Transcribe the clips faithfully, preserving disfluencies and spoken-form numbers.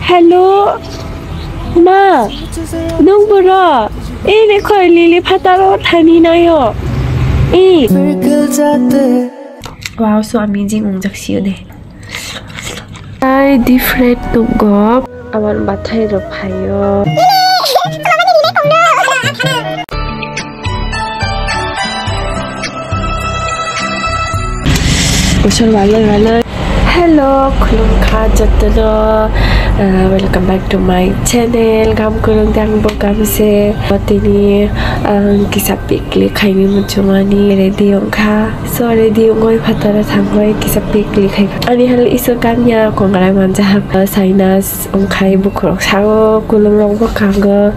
Hello, ma, nwng boro? Ei, le khoi, lili phataro thani nayo. Ei. Wow, so amazing wngjak sio de. Ai different tongo. Awan bathai rok phaio. Bosor walai walai. Hello, khulumkha jotono. Uh, welcome back to my channel. Gam kurung dang bo gam se. Tini ang kisa picnic khaini muchungmani ready ongkha. So ready ongoi phataro thangoi kisa picnic khai. Ani hal iso kanya kongrai manjak. Sinus ongkhai bukhurok sao kulumrok bo kango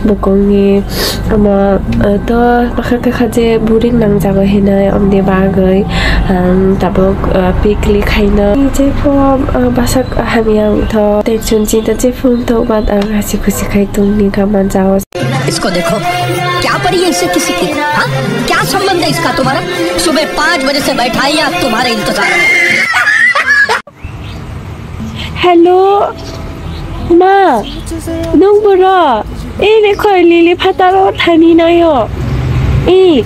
bukungni omo, eh, to bakha kakha je buring nangjago hinai omni bagoi ang tabuk, eh, picnic khaino. Jepho, eh, basak hamya wngtho tension chinta jepho wngtho but ang hasi khusi khai tongni gam manjao. इसको देखो, क्या पड़ी है इससे किसी की? हाँ? क्या संबंध है इसका तुम्हारा? सुबह पाँच बजे से बैठा है यहाँ तुम्हारे इंतजार में। Hello, ma, nwng boro? Ei, le khoi, lili phataro thani nayo. Ei,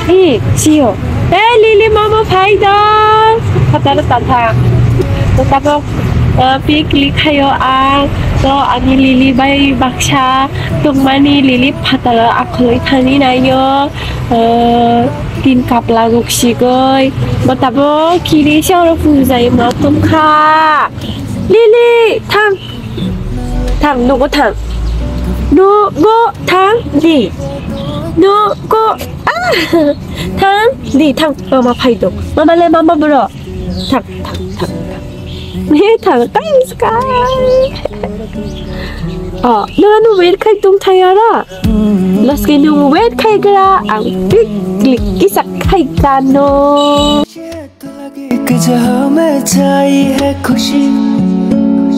ei, sio. Ei, lili mama phai da. Phataro ta thang. To tabok, uh, picnic khaio ang. To ani lili bai baksa tongmani lili phataro akhuloi thani nayo. Uh, tin kapla rok sigoi. Bo tabok kiri se oro pujai ma tongkha. Lili, thang. Thang, nugo thang. Nugo thang di. Nugo, ah. Thang di, thang. Mama phai do. Mama le mama boro. Thang, thang, thang, thang. Ni thang, thanks, guys. Oh, nang anu wait khai tung thai ara. Laske nung wait khai gra, ang picnic kisa khai kano. एक जहां में छाई है खुशी,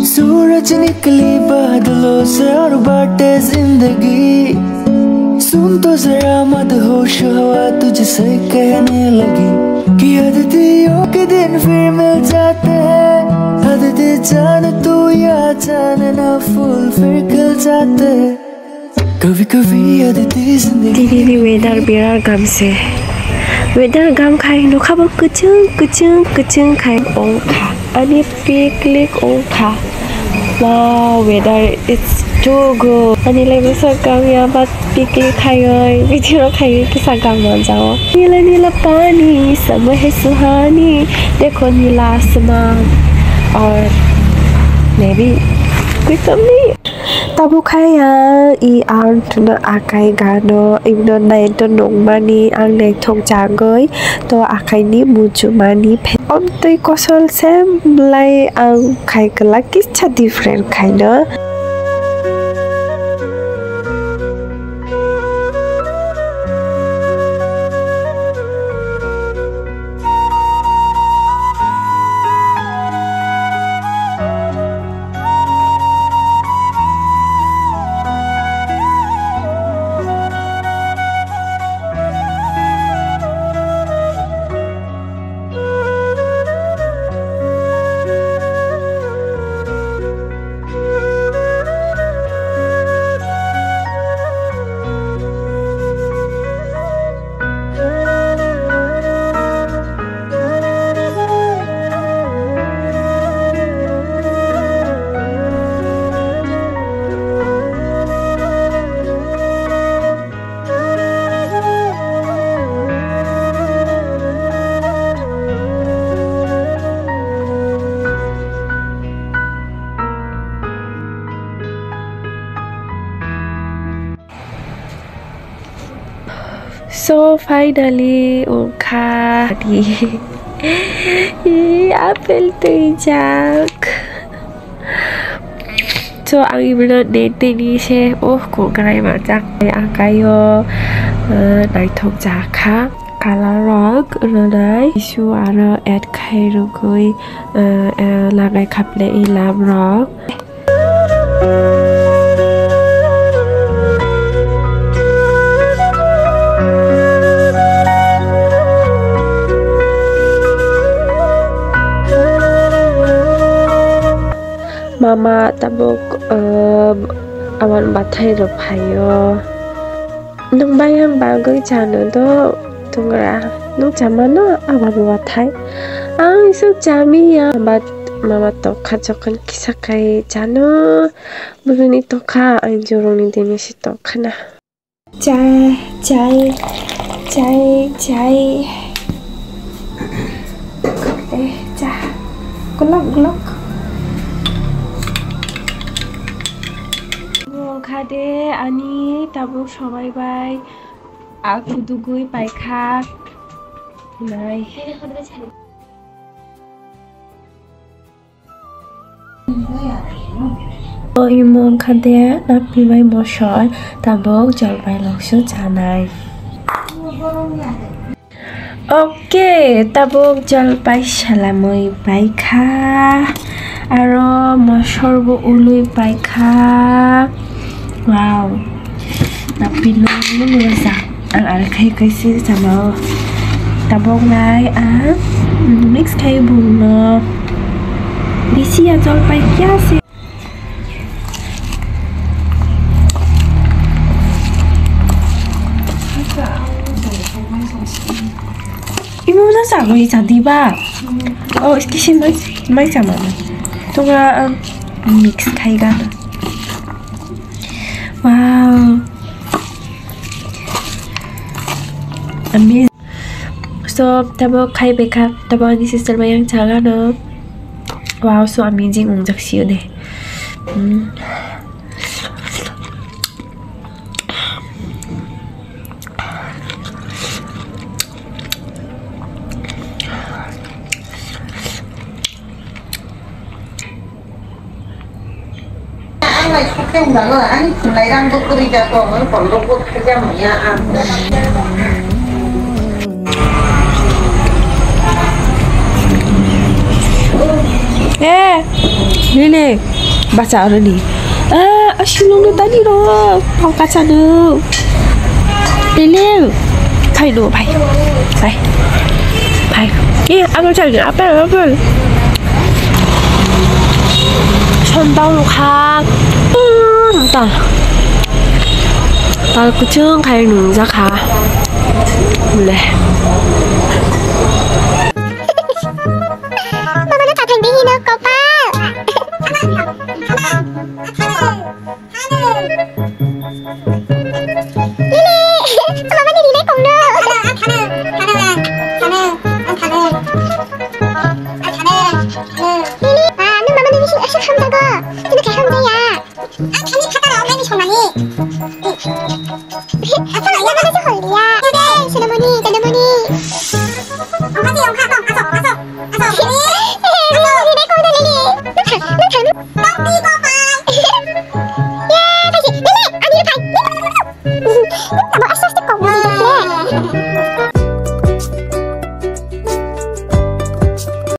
सूरज निकली बादलों से और बाटे जिंदगी। सुन तो जरा मदहोश हवा तुझसे कहने लगी कि अदितियों के दिन फिर मिल जाते हैं। अदिति जान तू या जान ना फूल फिर खिल जाते हैं। कभी कभी अदिति जिंदगी Tini ni weather birat gam se. Weather gam khai nokha bo kwchwng kwchwng kwchwng khai ongkha. Ani picnic ongkha. Wow, weather is too good. Ani lai bwsa gam ya ba picnic khaioi, video khaioi kisa gam manjao. Nila nila pani, samay hai suhani, dekho nila asman, aur maybe koi kam nahi. Tabuk khai ya, i ang tuno akai gano, ibno naito nungmani, ang naithok jagoi, to akai ni muchumani phe-, omtwi kosol se mlai ang khai kwlak kisa different khaino. So finally, ongkha di. Ih, apple twijak. So, ang ibino neteni se, oh, kok grai majak. Ang kayo, eh, naithok jakha. Color rok rwnai, tissue aro add khai rwgwi, eh, eh, lagai khaple i lam rok. Mama Tabuk, ah, awan bathai rok phaio. Nwng bayang bagwi chano do, tungra. Nwng chamano awan bathai? Ang isuk chamiya, but mama tokha jokhon kisa khai chano. Bwrwini tokha, ang jorokni dini si tokha na. Chai, chai, chai, chai. Eh, cha. Glok, glok. Wngkha de ani tabuk sobai bai. A kudugwi paikha. Nai. O imo wngkha de naphi bai mosor, tabuk jolpai loksu chanai. Ok, tabuk jolpai salamwi paikha, aro mosor bo ulwi paikha. Wow. Napino mojak. Ang ar khai kaisa sama o. Tabok nai ang mix khai bung no. Bisi ya jolpai kya se. Imo na sa ko isa di ba. Oh, kisi mai, mai sama. Tunga ang mix khai ga. Wow. Amazing. So, tabo khai bekha, tabo ani sister bai yang chaga no. Wow, so amazing ungjak sio de. Hmm. Eh, nini bacha aro ni. Eh, asilong no tani ro, pangka chanu. Lili, phai no, phai. Phai. Phai. Eh, apple chai, apple, apple. Sondao no kha. Hmm, tal. Tal kuchung khai nung ja kha. Le. Mama no kathang dei hino kopa. Lili, mama ni rilai kong no. Lili, ah, nwng mama ni bising aswk hamjago. Chini khe hamjaya. Ang thani khataro mani songnani. Aswk ya, mama se hol ya. Sonamoni, Sonamoni. Ongkha se ongkha, aswk, aswk, aswk. Lili, rilai kong no, Lili. Nwng thang, nwng thang. Tongpi kopai. Ya, thai se. Lili, ani thai. Abo aswk aswk kok bini dokle.